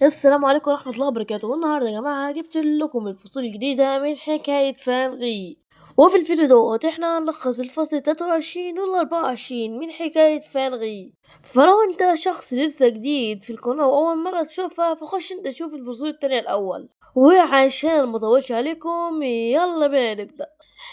السلام عليكم ورحمة الله وبركاته. والنهاردة يا جماعة جبت لكم الفصول الجديدة من حكاية فانغي، وفي الفيديو دوت احنا هنلخص الفصل 23 وال 24 من حكاية فانغي. فلو انت شخص لسه جديد في القناة واول مرة تشوفها فخش انت شوف الفصول التانية الاول، وعشان ما اطولش عليكم يلا بينا نبدأ.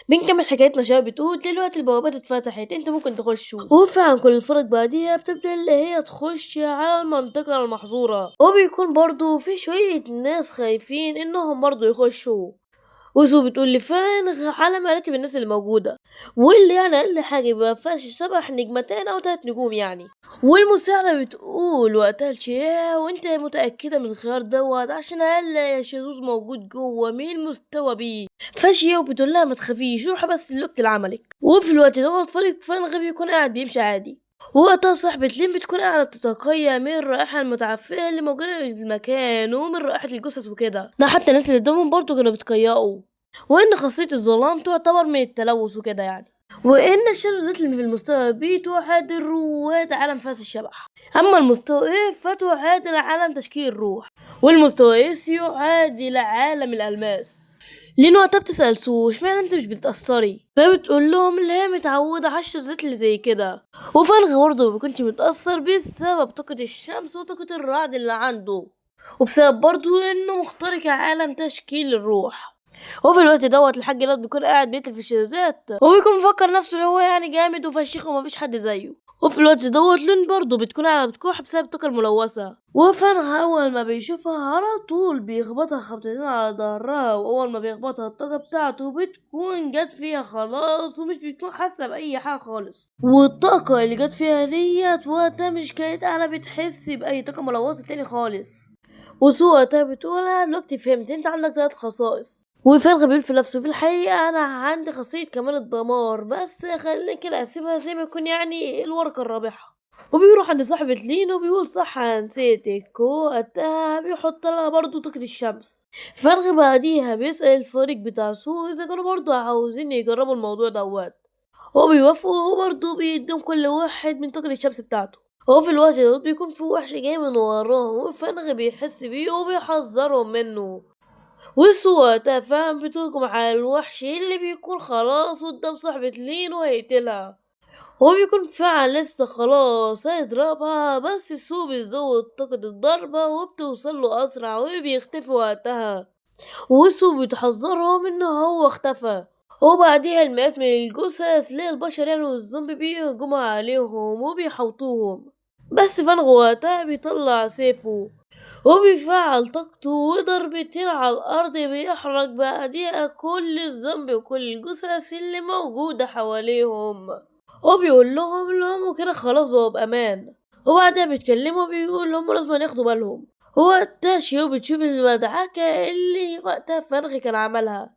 بنكمل حكايتنا. شباب بتقول دلوقتي البوابات اتفتحت، انت ممكن تخشوا، وفعلا كل الفرق بعديها بتبدا اللي هي تخش على المنطقة المحظوره، وبيكون برضو في شوية ناس خايفين انهم برضو يخشوا. وسو بتقول لي فين على مراتب الناس اللي موجودة، واللي يعني اقل حاجة يبقى فيهاش شبح نجمتين او 3 نجوم يعني. والمساعدة بتقول وقتها لشيا وانت متاكدة من الخيار دوت عشان اقل يا شذوذ موجود جوه من المستوى بي. فشيا وبتقول لها ما تخافيش روحي بس اللوك لعملك. وفي الوقت دوت فريق فانغ بيكون قاعد بيمشي عادي، ووقتها صاحبة لين بتكون قاعدة بتتقيأ من الرائحة المتعفنة اللي موجودة في المكان ومن رائحة الجثث وكده، ده حتى الناس اللي قدامهم برضه كانوا بيتقيأوا، وإن خاصية الظلام تعتبر من التلوث وكده يعني، وإن الشذوذات اللي في المستوى بي تعادل رواد عالم فاس الشبح، أما المستوى إيه فتعادل عالم تشكيل الروح، والمستوى إس يعادل عالم الألماس. لين وقتها بتسأل سو اشمعنى انت مش بتتأثري، فبتقول لهم اللي هي متعودة على الشذوذات اللي زي كده. وفانغ برضه ما بيكونش متأثر بسبب طاقة الشمس وطاقة الرعد اللي عنده، وبسبب برضه انه مخترق عالم تشكيل الروح. وفي الوقت دوت الحاج لوت بيكون قاعد بيقتل في الشذوذات، وبيكون مفكر نفسه ان هو يعني جامد وفشيخ ومفيش حد زيه. وفي الوقت دوت لين برضه بتكون قاعدة بتكح بسبب الطاقة الملوثة، وفانغ أول ما بيشوفها على طول بيخبطها خبطتين على ظهرها، وأول ما بيخبطها الطاقة بتاعته بتكون جت فيها خلاص ومش بتكون حاسة بأي حاجة خالص، والطاقة اللي جت فيها ديت وقتها مش كانت قاعدة بتحس بأي طاقة ملوثة تاني خالص. وسو وقتها بتقول أنا دلوقتي فهمت أنت عندك 3 خصائص. وفانغ بيقول في نفسه في الحقيقة أنا عندي خاصية كمان الدمار، بس خليني كده أسيبها زي ما يكون يعني الورقة الرابحة. وبيروح عند صاحبة لين وبيقول صح نسيتك، ووقتها بيحط لها برضه طاقة الشمس. فانغ بعديها بيسأل الفريق بتاع سو إذا كانوا برضه عاوزين يجربوا الموضوع دوت، وبيوافقوا وبرضه بيديهم كل واحد من طاقة الشمس بتاعته. هو في الوقت ده بيكون في وحش جاي من وراهم، وفانغ بيحس بيه وبيحذرهم منه. وسو وقتها فاهم بتهجم على الوحش اللي بيكون خلاص قدام صاحبة لين وهيقتلها، هو بيكون فعلا لسه خلاص هيضربها، بس سو بيزود طاقة الضربة وبتوصل له أسرع وبيختفي وقتها. وسو بتحذرهم إن هو اختفى. وبعديها المئات من الجثث للبشر يعني والزومبي بيهجموا عليهم وبيحوطوهم، بس فانغ وقتها بيطلع سيفه وبيفعل طاقته وضربتين على الأرض بيحرق بعديها كل الزومبي وكل الجثث اللي موجودة حواليهم، وبيقول لهم اللي هم كده خلاص بقوا بأمان. وبعدها بيتكلموا بيقول لهم لازم ياخدوا بالهم. وقتها شيو بتشوف المدعكة اللي وقتها فانغ كان عملها،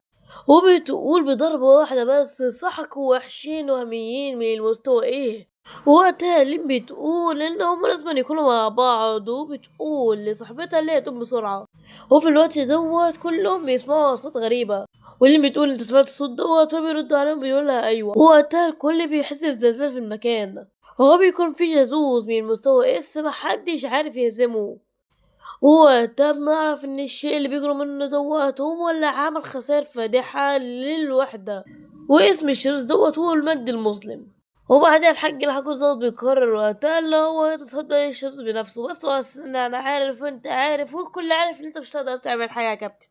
وبتقول بضربة واحدة بس صحكوا وحشين وهميين من المستوى ايه. وقتها لين بتقول ان هم لازم يكونوا مع بعض، وبتقول لصاحبتها اللي هي تقوم بسرعة. وفي الوقت دوت كلهم بيسمعوا اصوات غريبة، واللي بتقول انت سمعت الصوت دوت، فبيردوا عليهم بيقول لها ايوه. وقتها الكل بيحس بزلزال في المكان، هو بيكون في جاسوس من المستوى اس محدش عارف يهزمه. وقتها بنعرف ان الشيء اللي بيجروا منه دوت هو اللي عمل خسائر فادحة للوحدة، واسم الشرير دوت هو المد المظلم. وبعدها الحاج العجوز دوت بيقرر وقتها اللي هو يتصدى للشرير بنفسه، بس هو أصل انا عارف وانت عارف والكل عارف ان انت مش هتقدر تعمل حاجة يا كابتن.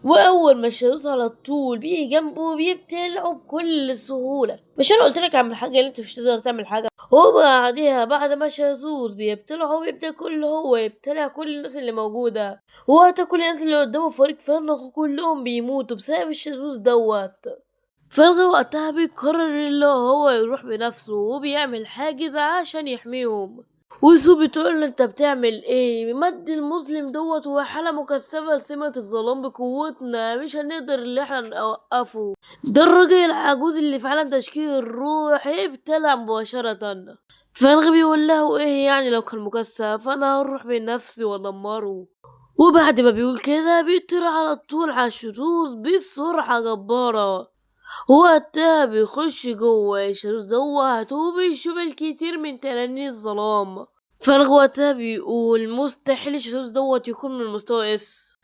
واول ما الشرير على طول بيجي جنبه بيبتلعه بكل سهولة، مش انا قلت لك اعمل حاجة اللي انت مش هتقدر تعمل حاجة. وبعديها بعد ما شازوز بيبتلعه بيبدا كل هو يبتلع كل الناس اللي موجودة، وقتها كل الناس اللي قدامه فريق فانغ كلهم بيموتوا بسبب الشازوز دوت. فانغ وقتها بيقرر اللي هو يروح بنفسه وبيعمل حاجز عشان يحميهم. وسو بتقول له انت بتعمل ايه؟ مد المظلم دوت هو حالة مكثفة لسمة الظلام بقوتنا، مش هنقدر اللي احنا نوقفه. ده الراجل العجوز اللي في عالم تشكيل الروح ابتلع مباشرة. فانغ بيقول له ايه يعني لو كان مكثف، انا هروح بنفسي وادمره. وبعد ما بيقول كده بيطير على طول على الشذوذ بسرعة جبارة. وقتها بيخش جوه الشذوذ دوت وبيشوف الكتير من تنانين الظلام. فانغ وقتها بيقول مستحيل الشذوذ دوت يكون من مستوى S،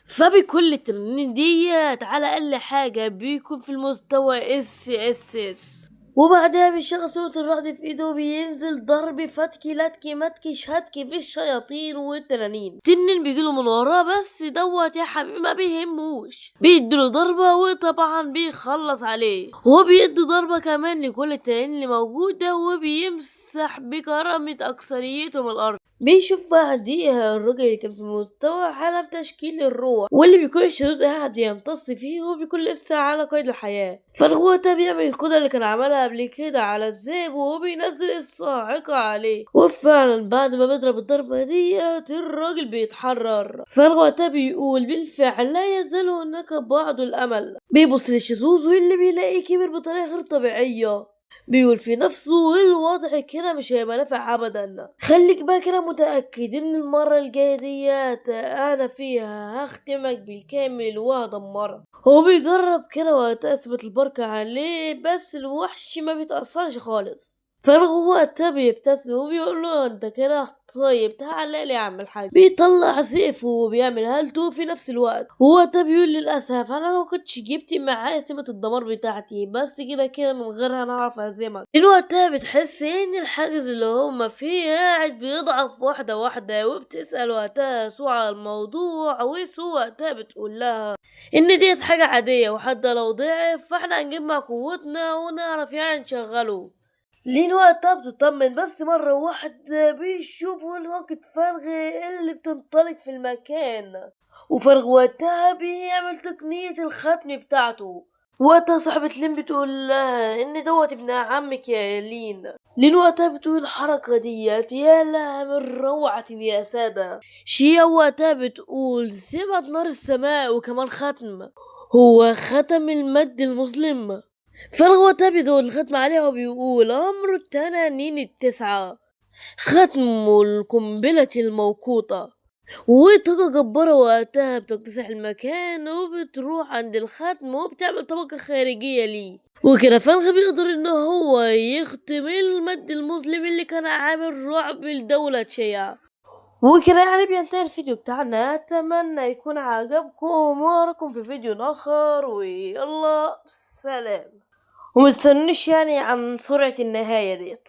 فبكل التنانين ديت على اقل حاجة بيكون في المستوى S S S. وبعدها بيشغل صورة الرعد في ايده وبينزل ضرب فتكي لتكي متكي شهتكي في الشياطين والتنانين. تنين بيجيله من وراه بس دوت يا حبيبي ما بيهموش، بيديله ضربة وطبعا بيخلص عليه، وبيدي ضربة كمان لكل التنانين اللي موجودة وبيمسح بكرامة أكثريتهم الأرض. بيشوف بعديها الراجل اللي كان في مستوى عالم تشكيل الروح واللي بيكون الشذوذ قاعد يمتص فيه وبيكون لسه على قيد الحياة. فالغوة بيعمل القدرة اللي كان عملها قبل كده على الذئب وبينزل الصاعقة عليه، وفعلا بعد ما بيضرب الضربة ديت الراجل بيتحرر. فالغوة بيقول بالفعل لا يزال هناك بعض الأمل. بيبص للشذوذ واللي بيلاقيه كبر بطريقة غير طبيعية، بيقول في نفسه الوضع كده مش هيبقى نافع ابدا، خليك بقى كده متأكد ان المرة الجاية ديت انا فيها هختمك بالكامل وهدمرك. هو بيجرب كده وقتها اثبت البركة عليه بس الوحش ما بيتأثرش خالص. فالغ وقتها بيبتسم وبيقول له انت كده طيب تعالى لي يا عم الحاج. بيطلع سيفه وبيعمل هالته في نفس الوقت، ووقتها بيقول للاسف انا ما كنتش جبت معايا سمة الدمار بتاعتي، بس كده كده من غيرها انا اعرف اهزمك. وقتها بتحس ان الحاجز اللي هما فيه قاعد بيضعف واحده واحده، وبتسال وقتها سو على الموضوع، وسو وقتها بتقول لها ان ديت حاجه عاديه وحتى لو ضعف فاحنا هنجمع قوتنا ونعرف يعني نشغله. لين وقتها بتطمن، بس مرة واحدة بيشوفوا طاقة فرغ اللي بتنطلق في المكان، وفرغ وقتها بيعمل تقنية الختم بتاعته. وقتها صاحبة لين بتقول لها ان دوت ابن عمك يا لين. لين وقتها بتقول الحركة ديت يا لها من روعة يا سادة. شيا وقتها بتقول سمة نار السماء وكمان ختم، هو ختم المد المظلم. فالغ وقتها بيزود الختم عليها وبيقول أمر التنانين التسعة، ختم القنبلة الموقوتة. وطاقة جبارة وقتها بتكتسح المكان وبتروح عند الختم وبتعمل طبقة خارجية ليه، وكده فانغ بيقدر ان هو يختم المد المظلم اللي كان عامل رعب لدولة شيا. وكده يعني بينتهي الفيديو بتاعنا، اتمنى يكون عجبكم واراكم في فيديو اخر، ويلا سلام. ومتستنوش يعني عن سرعة النهاية ديت.